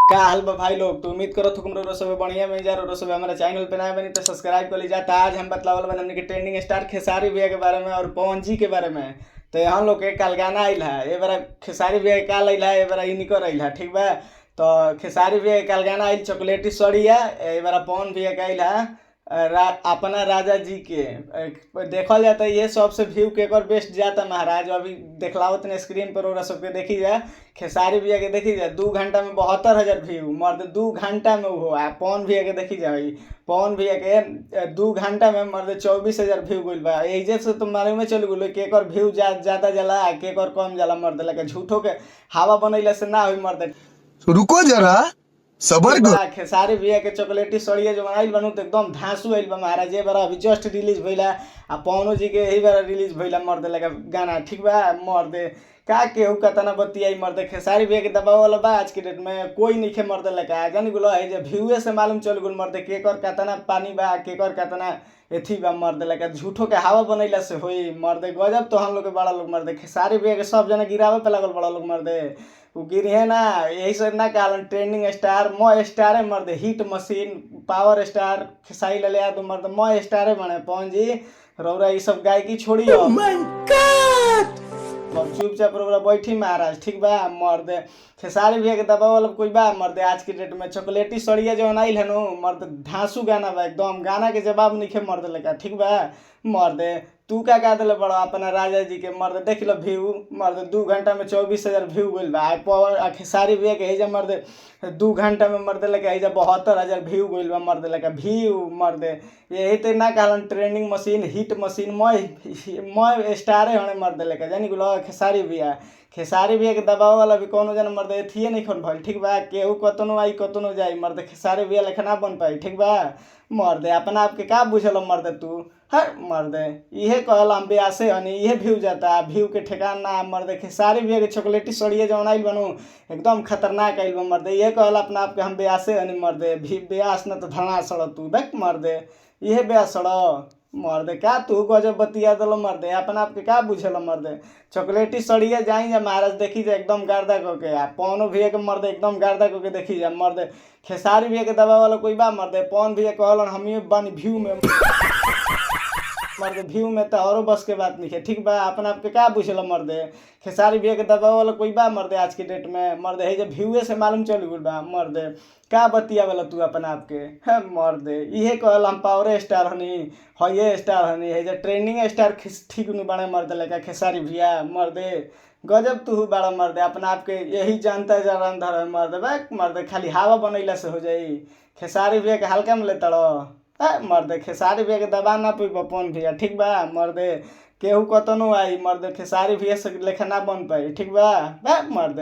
का हाल बा भाई लोग। तो उम्मीद करो तुम लोग सब बढ़िया में जा रहो। सब हमारे चैनल पे नया बनी तो सब्सक्राइब कर लीजिए। आज हम बतलावल बन हमनी के ट्रेंडिंग स्टार खेसारी भैया के बारे में और पवन जी के बारे में। तो यहाँ लोग के कल गाना आयल है, ए बार खेसारी भैया के काल आयल है, ए बार इनकर आयल है, ठीक बा। तो खेसारी भैया के कल गाना आयल चॉकलेटी सड़िया, ए बार पवन भैया के आयल है अपना राजा जी के। देखल जाता है ये सबसे व्यू के एकर बेस्ट जाता महाराज। अभी देखलावत ने स्क्रीन पर और सबके देखी जाए खेसारी भैया के देखी जाए 2 घंटा में 72,000 व्यू मर्द 2 घंटा में हो। आ पवन भैया के देखी जाए, पवन भैया के 2 घंटा में मर्द 24,000 व्यू गइल बा। एजे से तो मालूम चल गेल कि एकर व्यू ज्यादा जाला के एकर कम जाला मर्द। लगे झूठो के हवा बनैला से ना होई मर्द। रुको जरा सबर करो। खेसारी भैया के चॉकलेटी सड़िया जो आइल बनू तो एकदम धांसू आइल बा महाराज। ये बार अभी जस्ट रिलीज भइला आ पवनो जी के यही बार रिलीज भइला मर्द लगा गाना, ठीक बा। मर्द का केहू कतना बतियाई मर्द। खेसारी भैया के दबाव वाला बा आज के डेट में कोई नहीं खे मर्द लगा जानी गुलो है जे व्यूए से मालूम चल गुल मर्द केकर कतना पानी बा केकर कतना एथी बा मर्द लगा। झूठो के हवा बनैला से होई मर्द। गजब तो हम लोग के बड़ा लोग मर्द। खेसारी भैया के सब जना गिरावे पे लागल बड़ा लोग मर्द। उ गिरी है ना, यही सब ना कहलन ट्रेंडिंग स्टार म स्टारे मर्द, hit machine power star Khesari Lal Yadav मर्द म स्टारे बने। पवन जी रौरा ये सब गायकी छोड़ी अब चुपचाप रौरा बैठी महाराज, ठीक बा मर्द। खेसारी भैया के दबाव वाला कोई बा मर्द आज के डेट में। चॉकलेटी सड़िया जो आइल है नो मर्द, धांसू गाना बा एकदम, गाना के जवाब नहीं खे मर्द लेका, ठीक बा मर्द। तू का गा दिले बड़ा अपना राजा जी के मर्द। देख लो व्यू मर्द 2 घंटा में 24,000 व्यू गइल बा। पवन खेसारी भैया के हेजा मर्द 2 घंटा में मर्द लेके हेजा 72,000 व्यू गइल बा मर्द लेके व्यू मर्द। यही तो ना कहलन ट्रेंडिंग मशीन हिट मशीन मय स्टारे हने मर्द लेके जानी गुलो खेसारी भैया। खेसारी भैया के दबाव वाला भी कोनो जन मर्द एथिए नहीं खन भइल, ठीक बा। केहू कतनो आई कतनो जाई मर्द, खेसारी भैया लेखा ना बन पाई, ठीक बा मर्द। अपना आपके का बुझल मर्द तू हर मर्द। इहे कहल हम ब्यासे हनी, इहे व्यू जाता व्यू के ठेकान ना मर्द। खेसारी भैया के चॉकलेटी सड़िए जौन आइल बनू एकदम खतरनाक आइल बा मर्द। इहे कहल अपना आपके हम ब्यासे हनी मर्द, भी ब्यास न तो धना सड़ तू देख मर्द, इहे ब्यास सड़ मर्द। का तू गजब बतिया दिल मर्द, अपना आपके का बुझल मर्द। चॉकलेटी सड़िए जाई जा महाराज देखी जा एकदम गर्दा क के। आ पवनो भैया के मर्द एकदम गर्दा क के देखी जा मर्द। खेसारी भैया के दबाव वाला कोई बा मर्द। पवन भैया कहलन हमियो बानी व्यू में मर्द, व्यू में तो औरो बस के बात नहीं है, ठीक बा। अपना आपके का बुझल मर्द। खेसारी भैया के दबाव वाला कोई बा मर्द आज के डेट में मर्द। है जे व्यूए से मालूम चल गेल बा मर्द। का बतिया वाला तू अपना आपके है मर्द। इहे कहल हम पावर स्टार हनी, हये स्टार हनी, है जे ट्रेंडिंग स्टार ठीक नु बने मर्द लेका खेसारी भैया मर्द। गजब तू बड़ा मर्द, अपना आपके यही जानता जा रहा मर्द बा मर्द। खाली हवा बनैला से हो जाई। खेसारी भैया के हल्का में लेता रहो मर्द। खेसारी भैया के दबा ना पी पवन भैया, ठीक बा मर्द। केहू कतनो आई मर्द, खेसारी भैया से लेखा ना बन पाई, ठीक बा मर्द।